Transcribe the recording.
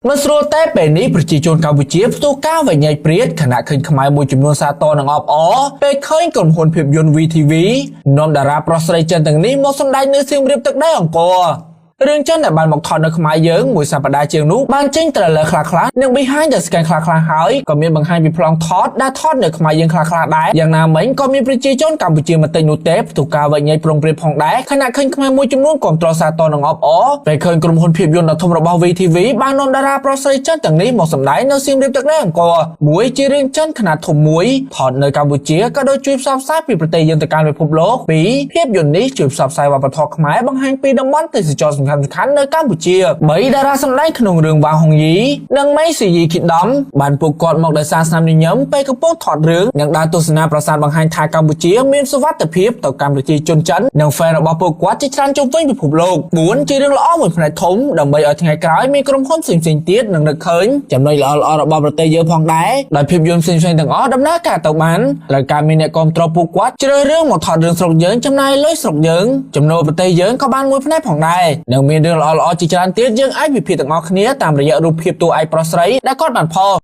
មិនស្រួលតែពេលនេះប្រជាជនកម្ពុជាផ្ទុះការវែកញែកព្រាតខណៈឃើញខ្មែរមួយចំនួនសាទរនិងអបអរពេលឃើញក្រុមហ៊ុនភាពយន្ត VTV នាំតារាប្រុសស្រីចិនទាំងនេះមកសម្ដែងនៅសៀមរាបទឹកដីអង្គររឿងចិនដែលបានមកថតនៅខ្មែរយើងមួយសប្តាហ៍ជាងនោះបានចេញ trailer ខ្លះៗនិង behind the scene ខ្លះៗហើយក៏មានបង្ហាញពីប្លង់ថតដែលថតនៅខ្មែរយើងខ្លះៗដែរយ៉ាងណាមិញក៏មានប្រជាជនកម្ពុជាមួយតិចនោះទេផ្ទុះការវែកញែកប្រងព្រាតផងដែរខណៈឃើញខ្មែរមួយចំនួនគាំទ្រសាទរនិងអបអរពេលឃើញក្រុមហ៊ុនភាពយន្តដ៏ធំរបស់ VTV បាននាំតារាប្រុសស្រីចិនទាំងនេះមកសម្ដែងនៅសៀមរាបទឹកដីអង្គរមួយជារឿងចិនខ្នាតធំមួយថតនៅកម្ពុជាក៏ដូចជួយផ្សព្វផ្សាយពីប្រទេសយើងទៅកាន់ពិភពលោកពីរភាពយន្តនេះជួយផ្សព្វផ្សាយវប្បធម៌ខ្មែរបង្ហាញពីតំបន់ទេសចរណ៍សំខាន់ៗនៅកម្ពុជាបីតារាសម្ដែងក្នុងរឿងវ៉ាងហុងយីនិងម៉ៃស៊ីយីគីដំបានពួកគាត់មកដោយសារស្នាមញញឹមពេលកំពុងថតរឿងនិងដើរទស្សនាប្រាសាទបង្ហាញថាកម្ពុជាមានសុវត្ថិភាពទៅកាន់ប្រជាជនចិននិង fan របស់ពួកគាត់ជាច្រើនជុំវិញពិភពលោក4ជារឿងល្អមួយផ្នែកធំដើម្បីឲ្យថ្ងៃក្រោយមានក្រុមហ៊ុនផ្សេងៗទៀតនឹងនឹកឃើញចំណុចល្អៗរបស់ប្រទេសយើងផងដែរដោយភាពយន្តផ្សេងៗទាំងអស់ដំណើរការទៅបានត្រូវការមានអ្នកគាំទ្រពួកគាត់ជ្រើសរឿងមកថតរឿងស្រុកយើងចំណាយលុយស្រុកយើងចំណូលប្រទេសយើងក៏បានមួយផ្នែកផងដែរនិងមានរឿងល្អៗជាច្រើនទៀតយើងអាចវិភាគទាំងអស់គ្នាតាមរយៈរូបភាពតួឯកប្រុសស្រីដែលគាត់បានផុស។